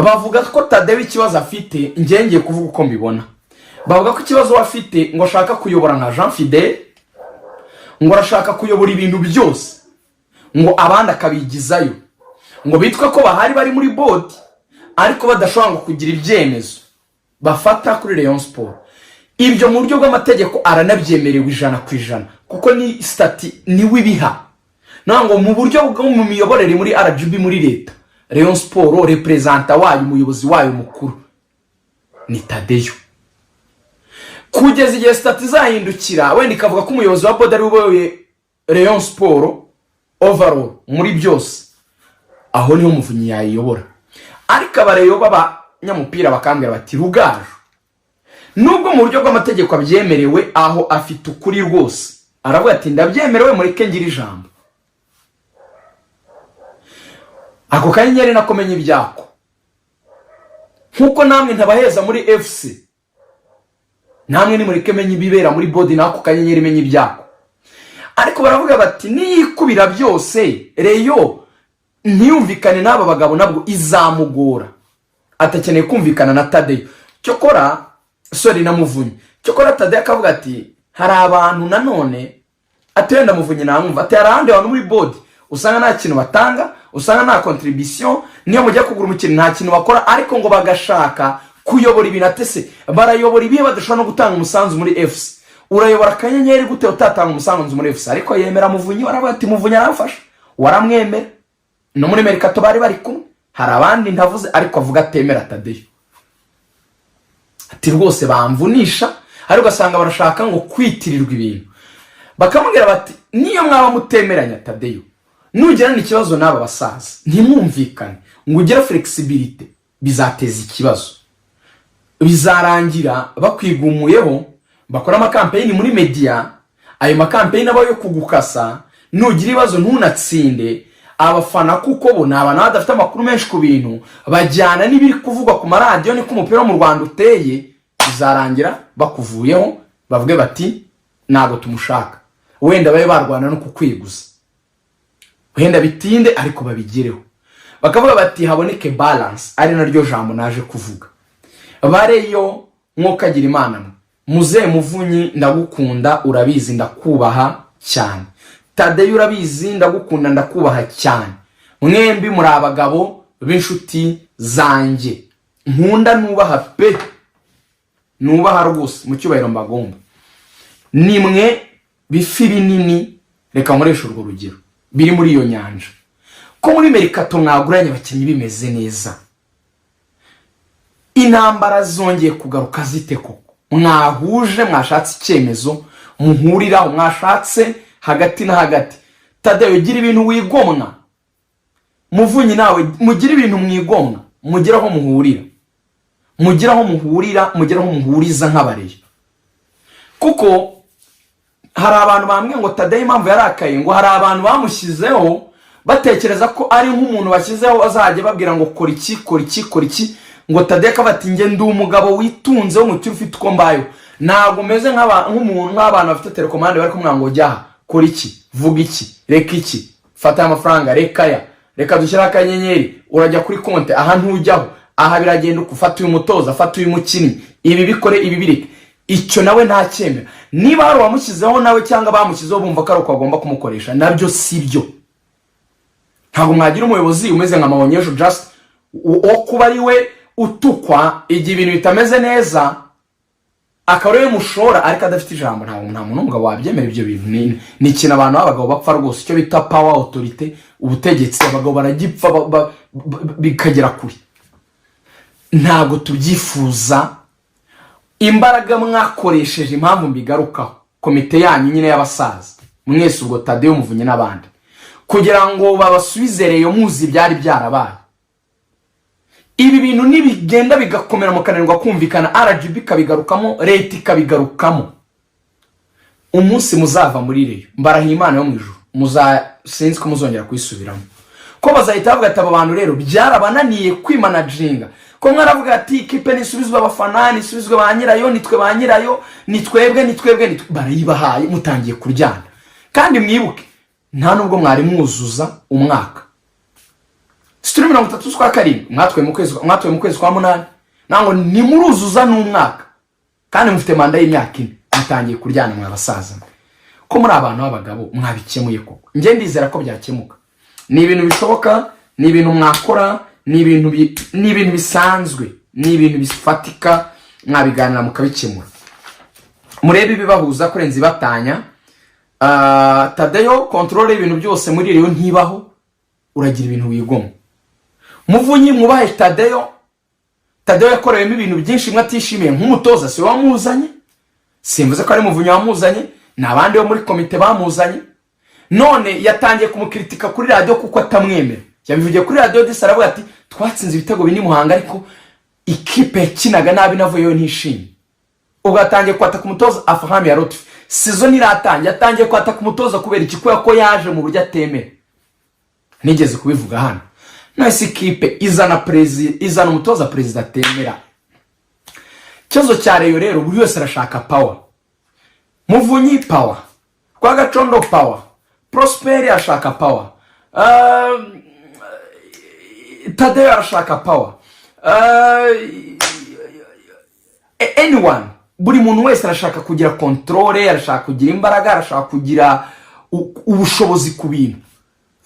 Bavuga ko Tadeyo ikibazo afite, njye ngiye kuvuga uko mbibona. Bavuga ko ikibazo we afite, ngo ashaka kuyobora nka Jean Fidele, ngo arashaka kuyobora ibintu byose, ngo abandi akabigizayo, ngo bitwe ko bahari bari muri board, ariko badashobora ngo kugira ibyemezo bafata kuri Rayon Sport. Ibyo mu buryo bw'amategeko aranabyemerewe 100%, kuko ni statut niwe ibiha. Ngo mu buryo bwo mu miyoborere muri RGB, muri leta, Rayon Sport, représentant wayo, umuyobozi wayo mukuru ni Tadeyo, kugeza igihe statut izahindukira, wenda ikavuga ko umuyobozi wa board ari we uyoboye Rayon Sport overall muri byose. Aho niho Muvunyi yayiyobora. Ariko abareyo b'abanyamupira bakambwira bati: "Rugaju, nubwo mu buryo bw'amategeko abyemerewe, aho afite ukuri rwose." Aravuga ati: "Ndabyemerewe, mureke ngire ijambo." Ako kanyenyeri nako menya ibyako, nkuko namwe ntabaheza muri FC, namwe nimureke menye ibibera muri board, n'ako kanyenyeri menye ibyako. Ariko baravuga bati: "Niyikubira byose, Rayon ntiyumvikane n'aba bagabo, nabwo izamugora." Atakeneye kumvikana na Tadeyo, cyokora, sorry, na Muvunyi. Cyokora Tadeyo akavuga ati: "Hari abantu nanone," ati, "wenda Muvunyi namwumva," ati, "hari ahandi bantu muri board usanga nta kintu batanga, usanga nta contribution, niyo mujya kugura umukinnyi nta kintu bakora, ariko ngo bagashaka kuyobora ibintu." Atese barayobora ibihe badashobora no gutanga umusanzu muri FC? Urayobora akanyenyeri gute utatanga umusanzu muri FC? Ariko yemera Muvunyi, waravuga ati: "Muvunyi aramfasha." Waramwemera no muri mercato bari bari kumwe. Hari abandi ntavuze, ariko avuga atemera Tadeyo, ati: "Rwose bamvunisha." Ariko ugasanga barashaka ngo kwitirirwa ibintu. Bakamubwira bati: "Niyo mwaba mutemeranya, Tadeyo, nugirana ikibazo n'aba basaza, ntimwumvikane ngo ugire flexibilité, bizateza ikibazo. Bizarangira bakwigumuyeho, bakora amacampaign muri media. Ayo macampaign aba yo kugukasa. Nugira ibibazo ntunatsinde, abafana, kuko bo ni abantu badafite amakuru menshi ku bintu, bajyana n'ibiri kuvugwa ku maradiyo. Niko umupira wo mu Rwanda uteye. Bizarangira bakuvuyeho, bavuge bati: 'Ntabwo tumushaka.' Wenda babe barwana no kukwiguza, wenda bitinde, ariko babigereho." Bakavuga bati: "Haboneke balance," ari naryo jambo naje kuvuga. Bareyo mwokagira Imana mwe, muzehe Muvunyi, ndagukunda, urabizi, ndakubaha cyane. Tadeyo, urabizi, ndagukunda, ndakubaha cyane. Mwembi muri abagabo b'inshuti zanjye nkunda, nubaha pe, nubaha rwose mu cyubahiro mbagomba. Nimwe bifi binini, reka nkoreshe urwo rugero, biri muri iyo nyanja. Ko muri mercato mwaguranye abakinnyi bimeze neza, intambara zongeye kugaruka zite koko? Mwahuje, mwashatse icyemezo muhuriraho, mwashatse hagati na hagati. Tadeyo, gira ibintu wigomwa. Muvunyi, nawe mugire ibintu mwigomwa, mugire aho muhurira, mugire aho muhurira, mugire aho muhuriza nk'abareyo. Kuko hari abantu bambwiye ngo Tadeyo impamvu yarakaye, ngo hari abantu bamushyizeho batekereza ko ari nk'umuntu bashyizeho bazajya babwira ngo: "Kora iki, kora iki, kora iki." Ngo Tadeyo akaba ati: "Njye ndi umugabo witunze w'umukire, ufite uko mbayeho. Ntabwo meze nk'umuntu, nk'abantu bafite télécommande, bari kumubwira ngo: 'Jya aha, kora iki, vuga iki, reka iki, fata aya mafaranga, reka aya, reka dushyireho akanyenyeri, urajya kuri konti aha, ntujyaho aha, biragenda uko, fata uyu mutoza, fata uyu mukinnyi, ibi bikore, ibi bireke.'" Icyo nawe ntacyemera. Niba hari uwamushyizeho nawe cyangwa bamushyizeho bumva ko ari uko agomba kumukoresha, nabyo si byo. Ntabwo mwagira umuyobozi umeze nka Mabonyesho, just wo kuba ari we utukwa igihe ibintu bitameze neza, akaba ariwe mushora, ariko adafite ijambo. Ntabwo, nta muntu w'umugabo wabyemera ibyo bintu. Ni ikintu abantu b'abagabo bapfa rwose, icyo bita power, autorité, ubutegetsi. Abagabo baragipfa bikagera kure. Ntabwo tubyifuza. Imbaraga mwakoresheje, impamvu mbigarukaho, komite yanyu nyine y'abasaza mwese, ubwo Tadeyo, Muvunyi n'abandi, kugira ngo babasubize Rayon, muzi byari byarabaye. Ibi bintu nibigenda bigakomera, mukananirwa kumvikana, RGB ikabigarukamo, leta ikabigarukamo, umunsi muzava muri Rayon, mbarahiye Imana yo mu ijuru, muza sinzi ko muzongera kuyisubiramo, ko bazahita bavuga ati: "Aba bantu rero byarabananiye kwimanaginga." Ko mwaravuga ati: "Ikipe nisubizwe abafana, nisubizwe ba nyirayo, nitwe ba nyirayo, ni twebwe, ni twebwe, ni twe." Barayibahaye, mutangiye kuryana. Kandi mwibuke, nta nubwo mwari mwuzuza umwaka. Si turi 30 z'ukwa karindwi? Mwatwaye mu kwezi kwa munani, ntabwo ntimuruzuza n'umwaka kandi mufite manda y'imyaka 4. Mutangiye kuryana, mwa basaza mwe. Ko muri abantu b'abagabo, mwabikemuye koko? Njye ndizera ko byakemuka. Ni ibintu bishoboka, ni ibintu mwakora, ni ibintu bisanzwe, ni ibintu bifatika, mwabiganira mukabikemura. Murebe ibibahuza kurenza ibatanya. Tadeyo, contrôle y'ibintu byose muri Rayon ntibaho, uragira ibintu wigomwa. Muvunyi, mwubahe Tadeyo. Tadeyo yakorewemo ibintu byinshi mwe atishimiye nk'umutoza. Si we wamuzanye, simvuze ko ari Muvunyi wamuzanye, ni abandi bo muri komite bamuzanye. None yatangiye kumukritika kuri radiyo kuko atamwemera. Yabivugiye kuri Radiyo 10, aravuga ati: "Twatsinze ibitego bine Muhanga, ariko ikipe yakinaga nabi, navuyeyo ntishimye." Ubwo yatangiye kwataka umutoza Afahmia Lotfi. Saison iratangiye, atangiye kwataka umutoza. Kubera iki? Kubera ko yaje mu buryo atemera. Nigeze kubivuga hano. Nahise ikipe izana perezida, izana umutoza perezida atemera. Ikibazo cya Rayon rero, buri wese arashaka power. Muvunyi power, Rwagacondo power, Prosperi arashaka power, Tadeyo arashaka power, anyone, buri muntu wese arashaka kugira contrôle, arashaka kugira imbaraga, arashaka kugira ubushobozi ku bintu,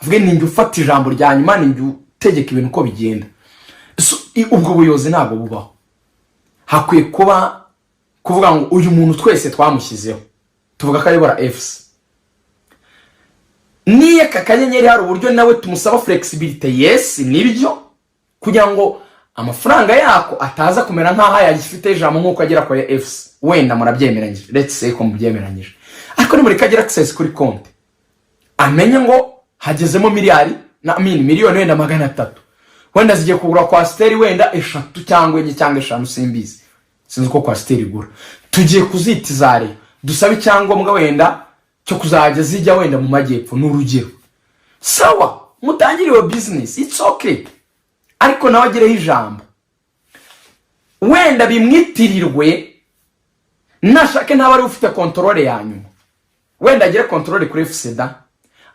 avuge: "Ninjye ufata ijambo rya nyuma, ninjye utegeka ibintu uko bigenda." So, ubwo buyobozi ntabwo bubaho. Hakwiye kuba kuvuga ngo uyu muntu twese twamushyizeho, tuvuga ko ayobora FC, niyo aka kanyenyeri, hari uburyo nawe tumusaba flexibility. Yes, nibyo, kugira ngo amafaranga yako ataza kumera nk'aho yagifite ijambo nk'uko agera kuri FC. Wenda murabyemeranyije, let's say ko mubyemeranyije, ariko nimureka agira access kuri konti, amenye ngo hagezemo miliyari na mini miliyoni wenda 300, wenda zigiye kugura coaster wenda eshatu cyangwa enye cyangwa eshanu, simbizi, sinzi uko coaster igura. Tugiye kuzita iza Rayon, dusabe icyangombwa wenda cyo kuzajya zijya wenda mu majyepfo, ni urugero. Sawa, mutangire iyo business, it's okay, ariko nawe agireho ijambo, wenda bimwitirirwe, nashake ntaba ariwe ufite contrôle ya nyuma, wenda agire contrôle kuri FCD,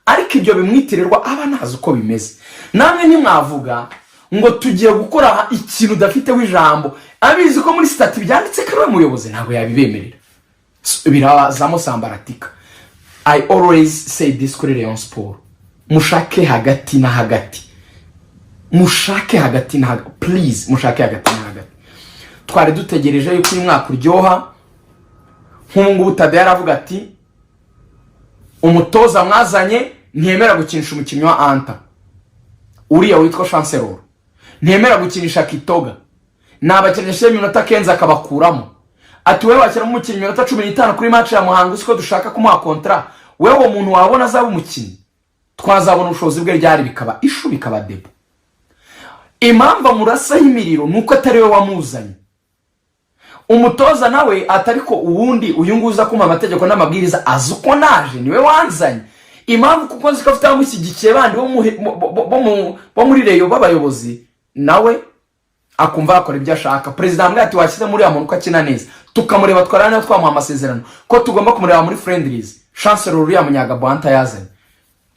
ariko ibyo bimwitirirwa aba ntazi uko bimeze. Namwe ntimwavuga ngo tugiye gukora ikintu udafiteho ijambo, abizi ko muri statut byanditse ko ari we muyobozi. Ntabwo yabibemerera. Birazamo sambaratika. I always say this kuri Rayon Sport: mushake hagati na hagati, mushake hagati na hagati, please, mushake hagati na hagati. Twari dutegereje yuko uyu mwaka uryoha. Nk'ubu ngubu Tadeyo aravuga ati: "Umutoza mwazanye ntiyemera gukinisha umukinnyi wa Anta uriya witwa Chancelor, ntiyemera gukinisha Kitoga, ni abakinnyi ashyiramo iminota kenzi akabakuramo." Ati: "Wowe washyiramo umukinnyi iminota 15 kuri match ya Muhanga, uzi ko dushaka kumuha contrat? Wowe uwo muntu wabona azaba umukinnyi? Twazabona ubushobozi bwe ryari?" Bikaba issue, bikaba débat. Impamvu amurasaho imiriro ni uko atari we wamuzanye. Umutoza nawe atari ko ubundi uyu nguyu uza kumpa amategeko n'amabwiriza azi uko naje, niwe wanzanye. Impamvu, kuko nzi ko afite abamushyigikiye bandi bo muri Rayon b'abayobozi, nawe akumva yakora ibyo ashaka. Perezida yambwiye ati: "Washyize muri uriya muntu ko akina neza, tukamureba, twarara niba twamuha amasezerano, ko tugomba kumureba muri friendlies." Chancellor uriya munyagabo Anta yazanye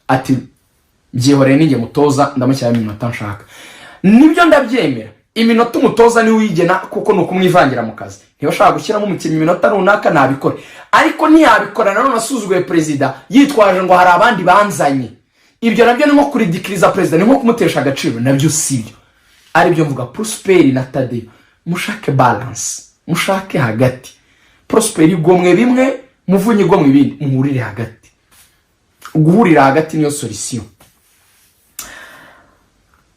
ati: "Byihoreye, ninjye mutoza, ndamushyiramo iminota nshaka." Nibyo, ndabyemera, iminota umutoza niwe uyigena, kuko ni ukumwivangira mu kazi. Niba ashaka gushyiramo umukinnyi iminota runaka, nabikore, ariko ntiyabikora nanone asuzuguye perezida, yitwaje ngo hari abandi banzanye. Ibyo nabyo ni nko kuridikiriza perezida, ni nko kumutesha agaciro, nabyo si byo. Aribyo mvuga, Prosperi na Tadeyo, mushake balance, mushake hagati. Prosperi igomwe bimwe, Muvunyi igomwe ibindi, muhurire hagati. Guhurira hagati niyo solution.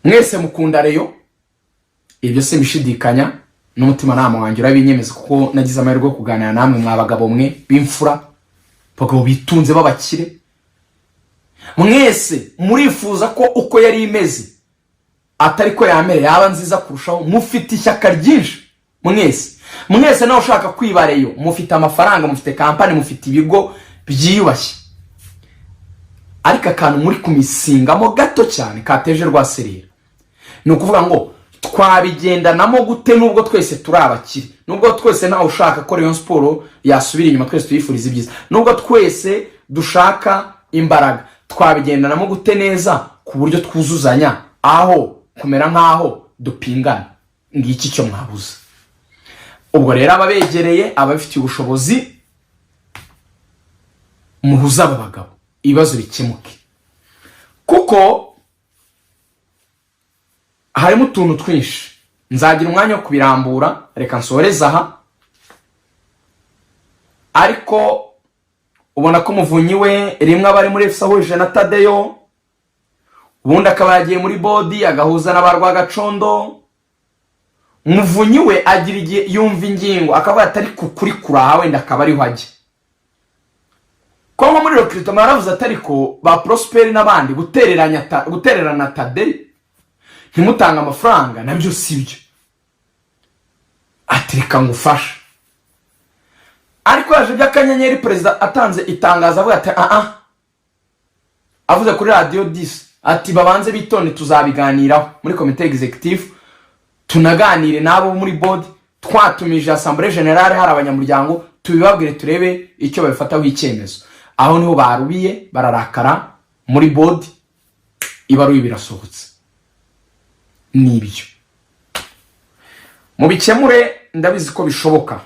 Mwese mukunda Rayon, ibyo simbishidikanya, n'umutimanama wanjye urabinyemeza, kuko nagize amahirwe yo kuganira namwe, mwa bagabo mwe b'imfura, abagabo bitunze b'abakire. Mwese murifuza ko uko yari imeze atari ko yamere, yaba nziza kurushaho. Mufite ishyaka ryinshi mwese, mwese nawe ushaka kwiba Rayon. Mufite amafaranga, mufite company, mufite ibigo byiyubashye, ariko akantu muri kumisingamo gato cyane kateje rwaserera ni ukuvuga ngo twabigendanamo gute, nubwo twese turi abakire, nubwo twese ntawe ushaka ko Rayon Sport yasubira inyuma, twese tuyifuriza ibyiza, nubwo twese dushaka imbaraga, twabigendanamo gute neza ku buryo twuzuzanya aho Kumera nk'aho dupingana. Ngiki icyo mwabuze. Ubwo rero ababegereye, ababifitiye ubushobozi, muhuze aba bagabo, ibibazo bikemuke, kuko harimo utuntu twinshi. Nzagira umwanya wo kubirambura, reka nsoreze aha. Ariko ubona ko Muvunyi we rimwe aba ari muri FC ahuje na Tadeyo, ubundi akaba yagiye muri board agahuza na ba Rwagacondo. Muvunyi we agira igihe yumva ingingo akavuga ati: "Ariko kuri kuraha wenda akaba ariho ajya." Ko nko muri recrutement yaravuze ati: "Ariko ba Prosperi n'abandi gutererana Tadeyo ntimutange amafaranga nabyo si byo." Ati: "Reka ngufashe." Ariko yaje by'akanyenyeri, perezida atanze itangazo avuga ati: "Ah, avuze kuri Radiyo 10 ati: 'Babanze bitonde, tuzabiganiraho muri komite exécutive, tunaganire n'abo muri board, twatumije assemblée générale, hari abanyamuryango, tubibabwire, turebe icyo babifataho icyemezo.'" Aho niho barubiye, bararakara muri board, ibaruye birasohotse. Nibyo, mubikemure, ndabizi ko bishoboka.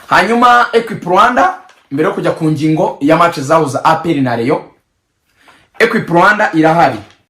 Hanyuma Equipe Rwanda, mbere yo kujya ku ngingo ya match zahuza APR na Rayon, Equipe Rwanda irahari.